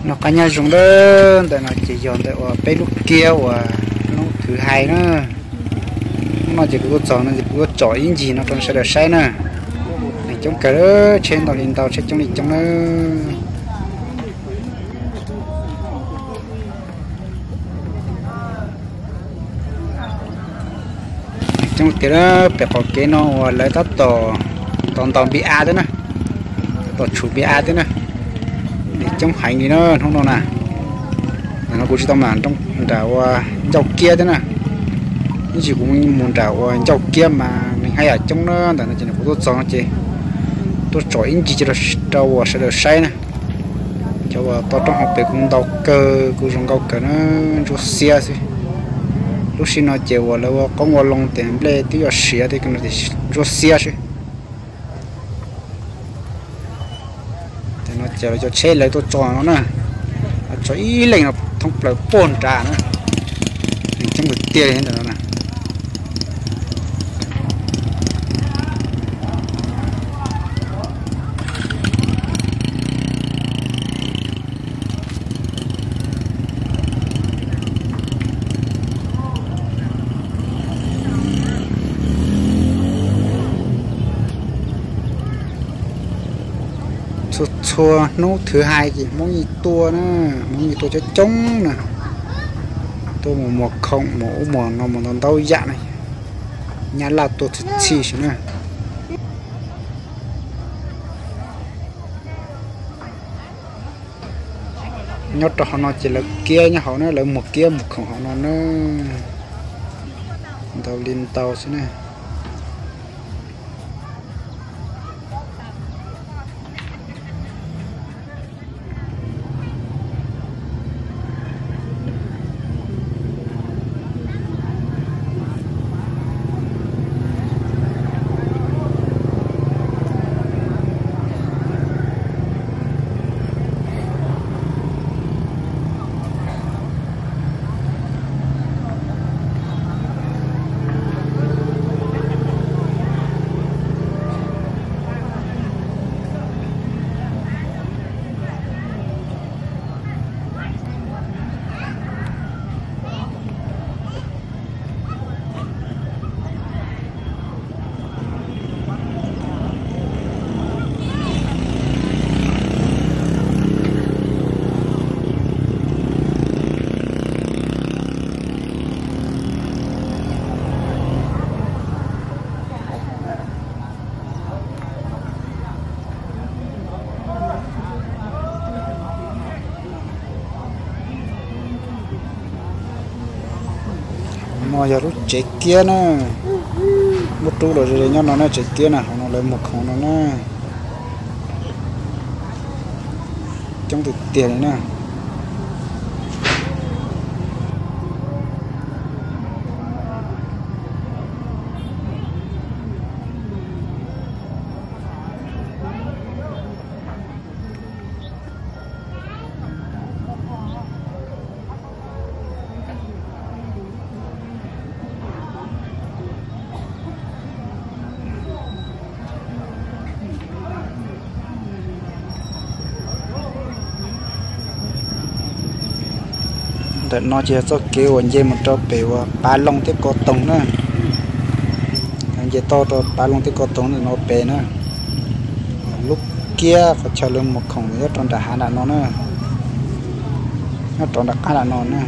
Noj qab nyob zoo na, ntawm no ces yog ntawm uas peb lub kiab uas Hnub Thwv Hais na. Hnub no ces kuv tuaj txog no ces kuv tuaj tsom ib ncig no rau sawv daws saib na. Neeg coob kawg, tsheb ntau li ntau, tsheb coob li coob na. Coob tiag, pem qaum kev no uas lawv tab tom, tom ntaus npi a thiab na, tab tom tshum npi a thiab na. Neeg coob heev li na hnub no na. Ntawm no kuv tsis tau mam nram uas ncauj kiab thiab na. Ib ntsis kuv mus nram uas ncauj kiab mas neeg haj yam coob na. Ntawm no ces kuv tuaj txog no ces tuaj tsom ib ncig rau uas sawv daws saib na. Cov uas tau roob hauv pes kuj ntau kawg, kuj zoo nkauj kawg na, ntsuab xiab xwb. Lub sij no ces uas lawv ua qoob ua loo ces nplej twb yuav siav thiab, ntsuab xiab xwb. Ces no ces lawv cov tsheb lawv tuaj tso no na, tso ib leeg no thoob plaws puag nrad na. Neeg coob tiag tiag li ntawm no na. Txhua txhua hnub thwv hais ces Hmoob yeej tuaj na, Hmoob yeej tuaj coob coob na. Tuaj mus muag khoom, mus ub muag no, mus ntau ntau yam na. Nyab Laj tuaj txhij txhij xwb na. Nyob rau hauv no ces lawv kiab nyob hauv na, lawv muag kiab muag khoom hauv no na. Ntau li ntau xwb na. No yog lub tsev kiab na. Muaj rub los ze nyob no na, tsev kiab na, hauv no lawv muag khoom no na. Coob tiag tiag li na. Ntawm no ces yog txoj kev uas nce mus rau pem uas Pav Loog thiab Kov Toog na. Nce toj rau Pav Loog thiab Kov Toog ntawm no pem na. Lub kiab qhov chaw lawv muag khoom nyob rau nram hav nram no na. Nyob rau nram qab nram no na.